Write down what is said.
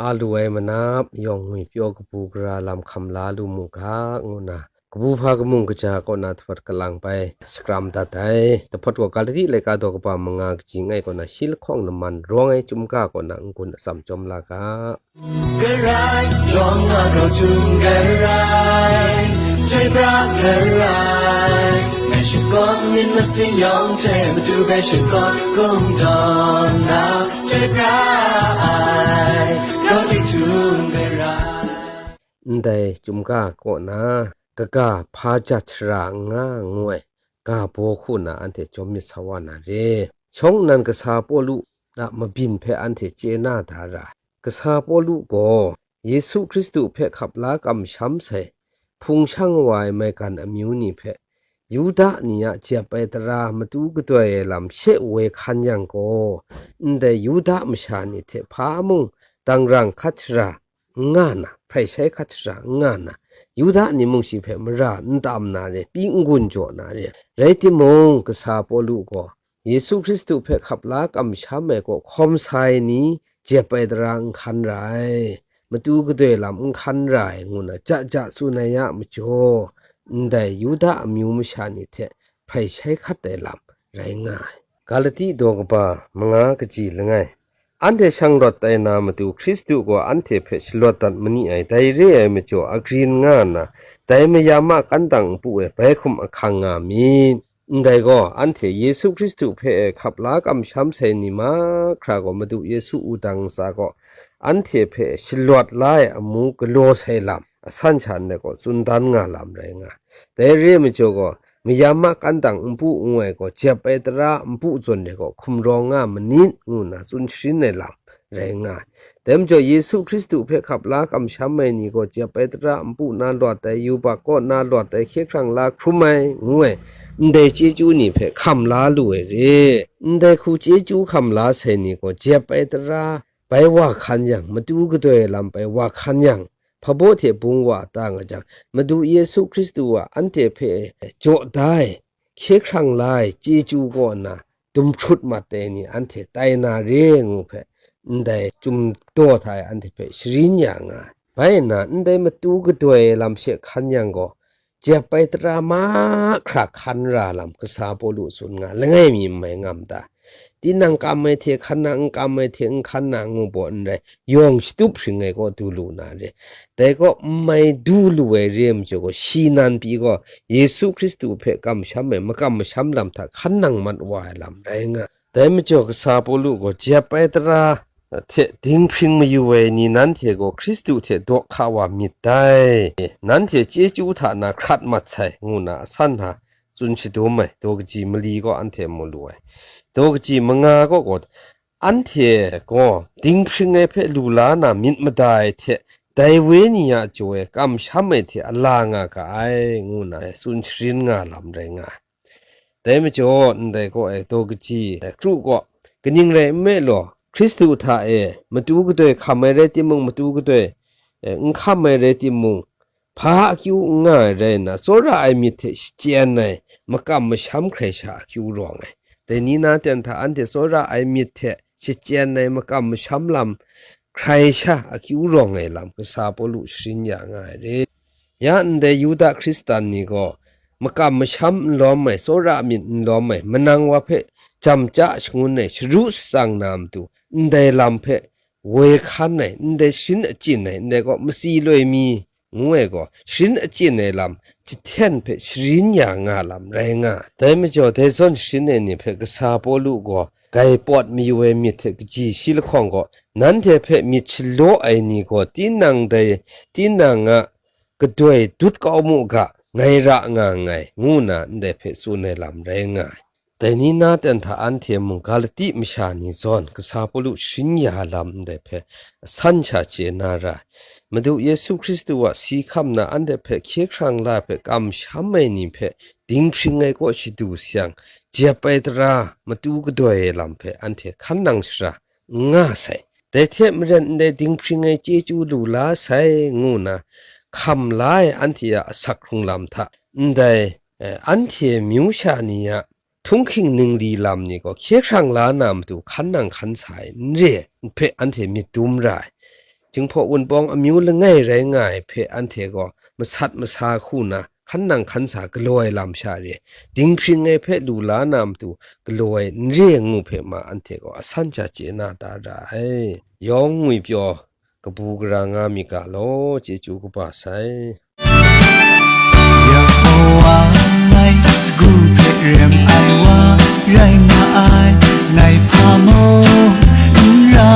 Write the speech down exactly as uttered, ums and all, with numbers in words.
a lu ai manap yawng ngwipyaw kabu gara lam hkam la lu mu ga, ngu nna kabu hpa kamung kaja kaw na dahpawt kalang bai shakram dat ai. Dahpawt gaw Galati laika daw kaba manga kaji langai kaw na shi lahkawng laman rawng ai chyum ga kaw na n-gun atsam chyawm la ga. Garai, yawng a grau htum garai, chyoi pra garai, ngai shakawn myit masin yawng hte matu bai shakawn kungdawn na, chyoi pra ai, grau di htum garai. Ndai chyum ga kaw na, kaga hpa jat shara n nga ngu ai, ga baw hku na anhte jawm myit sa wa na re. Shawng nnan kasa Pawlu a mabyin hpe anhte chye na da ra. Kasa Pawlu gaw Yesu Hkristu hpe hkap la kamsham sai, hpung shang wa ai maigan amyu ni hpe, Yuda ni a jep ai tara matu gadoi ai lam she woi hkan yang gaw, ndai Yuda masha ni hte hpa mung dangrang hkat shara n nga na, hprai shai hkat shara n nga na, Yuda ni mung shi hpe mara n tam na re, pyi n-gun jaw na re. Rai timung, kasa Pawlu gaw Yesu Hkristu hpe hkap la kamsham ai kaw hkawm sa ai ni jep ai tara n hkan ra ai, matu gadoi lam n hkan ra ai, ngu na ja ja tsun ai a majaw, ndai Yuda amyu masha ni hte hprai shai hkat ai lam rai nga ai. Galati daw kaba manga kaji langai. Anhte shang rawt tai na matu Hkristu gaw anhte hpe shalawt dat ma ni ai, dai re ai majaw, agrin nga nna, dai mayam a kantang npu e bai hkum ahkang nga myit. Ndai gaw, anhte Yesu Hkristu hpe e hkap la kamsham sai ni mahkra gaw, Madu Yesu wudang ntsa gaw anhte hpe shalawt la ai amu galaw sai lam, asan sha ndai gaw tsun dan nga lam rai nga. Dai re ai majaw gaw, mayam a kantang npu ngu ai gaw, jep ai tara npu zawn re gaw, hkum rawng nga manit, ngu nna tsun sharin ai lam rai nga ai. Dai majaw, Yesu Hkristu hpe hkap la kamsham ai ni gaw, jep ai tara npu na lawt ai, yubak kaw na lawt ai, hkye hkrang la hkrum ai, ngu ai, ndai chyeju ni hpe hkam la lu ai re. Ndai hku chyeju hkam la sai ni gaw, jep ai tara bai wa hkan yang, matu gadoi ai lam bai wa hkan yang, hpabaw hte bung wa a ta nga jang, Madu Yesu Hkristu a anhte hpe jaw da ai, hkye hkrang la ai chyeju kaw nna dum hkrut mat ai ni anhte tai na re ngu hpe, ndai chyum daw hta e anhte hpe sharin ya nga ai. Bai nna, ndai matu gadoi ai lam she hkan yang gaw, jep ai tara mahkra hkan ra lam kasa Pawlu tsun nga, langai mi n mai nga ma ta? Tinang kam ai hte hkan na, n kam ai hte n hkan na ngu baw n rai, yawng shatup hpring ai kaw du lu na re. Dai kaw n mai du lu ai re ai majaw gaw, shi nan pyi gaw, Yesu Hkristu hpe kamsham ai makam masham lam hta hkan nang mat wa ai lam rai nga. Dai majaw, kasa Pawlu gaw jep ai tara hte dinghpring mayu ai ni nanhte gaw Hkristu hte daw hka wa myit dai. Nanhte chyeju hta na hkrat mat sai, ngu na asan hta tsun shadum ai, daw kaji mali gaw anhte mu lu ai. Daw kaji manga gaw gaw, anhte gaw dinghpring ai hpe lu la na myit mada ai hte, dai wenyi a jaw e kamsham ai hte a la nga ga ai, ngu na tsun sharin nga lam rai nga ai. Dai majaw, ndai kaw e daw kaji kru gaw, kaning rai nme law, Hkristu hta e matu gadoi hkam ai rai timung, matu gadoi, e, n hkam ai rai timung, hpa akyu n nga ai rai nna, tsawra ai myit hte shachyen ai makam masham hkrai sha akyu rawng ai. Dai ni na ten hta anhte tsawra ai myit hte shachyen ai makam masham lam hkrai sha akyu rawng ai lam kasa Pawlu sharin ya nga ai re. Ya ndai Yuda Hkristan ni gaw makam masham n lawm ai, tsawra myit n lawm ai, manang wa hpe jam ja shangun ai, sharu shatsang na matu, ndai lam hpe woi hkan ai, ndai sharin achyin ai, ndai gaw matsi loi mi ngu ai gaw, sharin achyin ai lam jahten hpe sharin ya nga lam rai nga ai. Dai majaw, dai zawn sharin ai ni hpe kasa Pawlu gaw, gai pawt mayu ai myit hte kaji shi lahkawng gaw, nanhte hpe myit shalaw ai ni gaw, tinang dai, tinang a gadoi dut kau mu ga, ngai ra nga nngai, ngu nna ndai hpe tsun ai lam rai nga ai. Dai ni na ten hta anhte mung Galati masha ni zawn kasa Pawlu sharin ya lam ndai hpe asan sha chye na ra ai. Madu Yesu Hkristu a si hkam na anhte hpe hkye hkrang la ai hpe kamsham ai ni hpe dinghpring ai kaw shadu sayang, jep ai tara matu gadoi ai lam hpe anhte hkan nang shara n nga sai. Dai hte maren ndai dinghpring ai chyeju lu la sai, ngu nna hkam la ai anhte a asak hkrung lam hta, ndai, eh, anhte myu sha ni a htunghking ningli lam ni gaw hkye hkrang la na matu hkan nang hkan sa ai n re ai hpe anhte myit dum ra ai. Jinghpaw Wunpawng amyu langai rai nga ai hpe anhte gaw masat masa hku na hkan nang hkan sa galaw ai lam sha re ai, dinghpring ai hpe lu la na matu galaw ai n re ai ngu hpe ma anhte gaw asan sha chye na da ra ai. Yawng ngwipyaw kabu gara nga mi ga law, chyeju kaba sai. Yahweh ngai sagu hpe rem ai wa rai nga ai, ngai hpa mung n ra